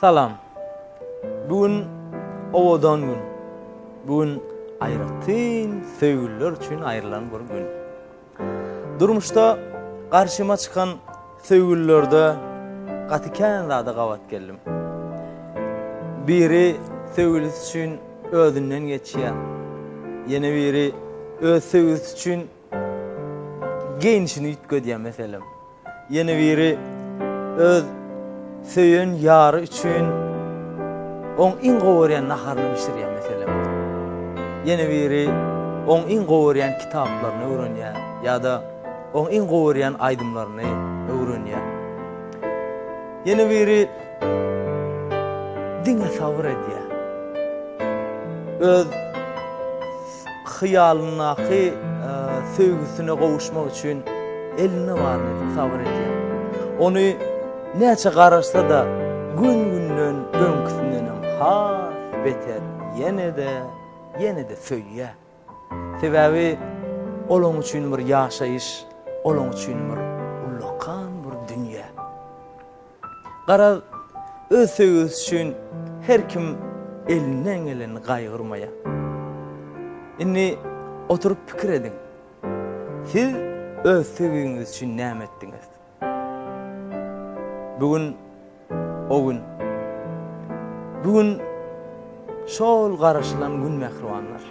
Salam. Bu gün owadan gün. Bu gün aýratyn söýgüliler üçin aýrylan bir gün. Durmuşda garşyma çykan söýgülilerde gaty kän zada gabat geldim. Biri söýgülisi üçin özünden geçýär. Ýene biri öz söýgüsi üçin geýnişini üýtgedýär meselem. Ýene biri öz söýen ýary üçin oň iň gowy görýän naharyny bişirýär meselem. Ýene biri oň iň gowy görýän kitaplaryny öwrenýär ýa-da oň iň gowy görýän aýdymlaryny öwrenýär. Ýene biri diňe sabyr edýär. Öz Hyýalyndaky söýgüsine gowuşmak üçin elinde baryny edip sabyr edýär. Ony näçe garaşsa-da, gün-günden öňküsindenem has beter ýene-de, ýene-de söýýär. Sebäbi ol oň üçin bir ýaşaýyş, ol oň üçin bir ullakan bir dünýä. Garaz, öz söýgüsi üçin her kim elinden gelenini gaýgyrmaýar. Indi oturyp pikir ediň. Siz öz söýgiňiz üçin näme etdiňiz? Bu gün o gün. Bu gün şol garaşylan gün mähribanlar.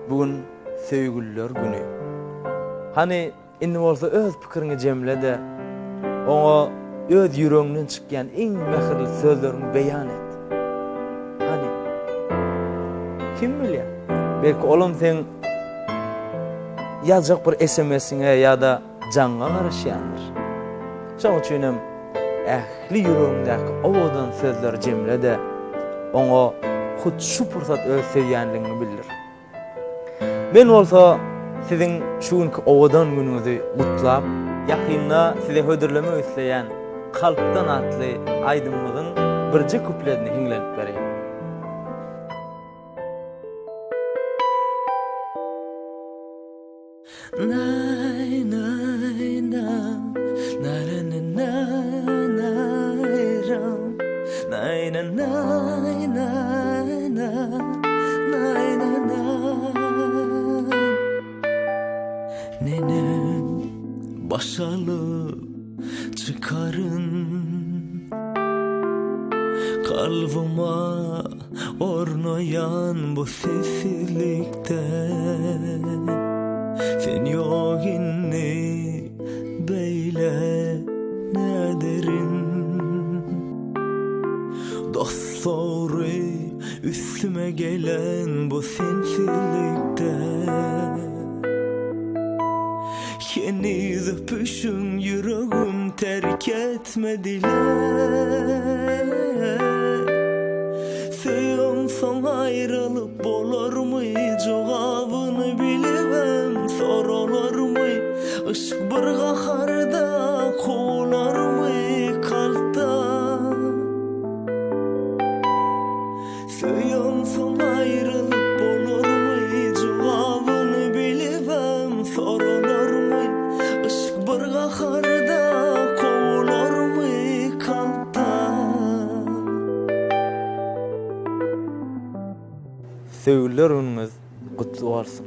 Bu gün söýgüliler güni. Hany Indi bolsa öz pikiriňi jemle-de, oňa öz ýüregiňden çykýan iň mähirli sözleriňi beýan et. Hany? Kim bilýär? Belki olam seň ýazjak bir SMS-iňe ýa-da jaňyňa garaşýandyr. Şonuň üçin hem ähli ýüregiňdäki owadan sözleri jemle-de, oňa hut şu pursat öz söýýänligiňi bildir. Men bolsa siziň şu günki owadan günüňizi gutlap, ýakynda size hödürlemek isleýän Kalpdan atly aýdymymyzyň birje kupledini hiňlenip bereýin. Nay nay nam na na na na nay ram nay na nay nay na nay na na Nenem baş alyp çykaryn Kalbyma Ornaýan bu sessizlikde Sen ýok indi beýle näderin Dos-dogry üstüme gelen bu sensizlikde Heniz öpüşiň ýüregim terk etmediler Söýemsoň aýralyp bolarmy Jogabyny bilibem soralarmy Yşk bir gaharda kowularmy kalpdan Söýemsoň aýrylyp bolarmy Jogabyny bilibem soralarmy Yşk bir gaharda kowularmy kalpdan. Söýgüliler günüňiz gutly bolsun.